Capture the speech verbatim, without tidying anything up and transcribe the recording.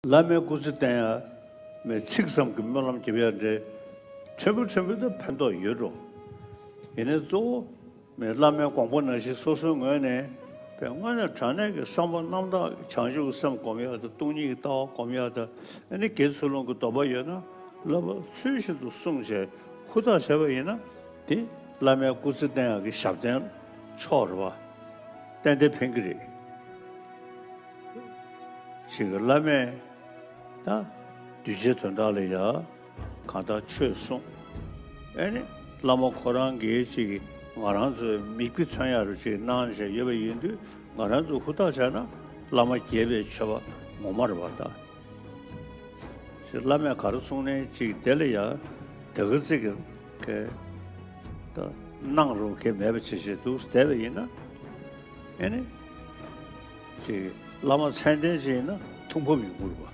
བླ་མའི་སྐུ་ཚེ་བརྟན་ཡ་མེད་ཚིག་ཙམ་གྱི་སྨོན་ལམ་རྒྱབ་ཡ་འདྲ། ཕྲན་བུ་ཕྲན་བུ་དུ་ཕན་ཐོགས་ཡོད་འགྲོ། ཡིན་ནའི་གཙོ་བོ་མེད་བླ་མའི་དགོངས་པ་ནང་བཞིན་སོ་སོའི་ངོས་ནས་པའི་དངོས་གནས་དྲང་གནས་ཀྱི་བསམ་པ་རྣམ་དག་བྱང་ཆུབ་ཀྱི་སེམས་སྒོམ་ཡ་དང་སྟོང་ཉིད་ཀྱི་ལྟ་བ་སྒོམ་ཡ་དང་ཨ་ནི་དགེ་ཚུལ་སློང་གི་སྡོམ་པ་ཡོད་ན་བསླབ་པ་ཚུལ་བཞིན་དུ་བསྲུང་བྱས་ཧུར་ཐག་བྱས་པ་ཡིན་ན་དེ་བླ་མའི་སྐུ་ཚེ་བརྟན་ཡག་གི་ཞབས་བརྟན་མཆོག་རེད་བ། ཏན་ཏན་ཕན་གྱི་རེད། ཅིག་བླ་མས་ད་གདུལ་བྱའི་དོན་དག་ལ་ཡ་གང་ལྟར་ཆོས་གསུངས། ཨེ་ནི་བླ་མ་ཁོ་རང་གིས་ཅིག་ང་རང་ཚོའི་མིག་དཔེ་མཚོན་ཡ་རུ་ཅིག་གནང་བཞག་ཡོད་པ་ཡིན་དུས་ང་རང་ཚོ་ཧུར་ཐག་བྱས་ན་བླ་མ་དགྱེས་པའི་མཆོད་པ་ངོ་མ་རེད་བ་ད། ཅིག་བླ་མས་ག་རེ་གསུངས་ནའི་ཅིག་དེ་ལ་ཡ་དེ་ག་ཚིག་གི་གི་ད་གནང་རོགས་གལ་མེད་པ་ཅིག་བྱས་འདུག་བསྡད་པ་ཡིན་ན་ཨེ་ནི་ཅིག་བླ་མ་མཚན་ལྡན་ཅིག་ཡིན་ན་ཐུགས་ཕམ་ཡོང་གི་རེད་བ།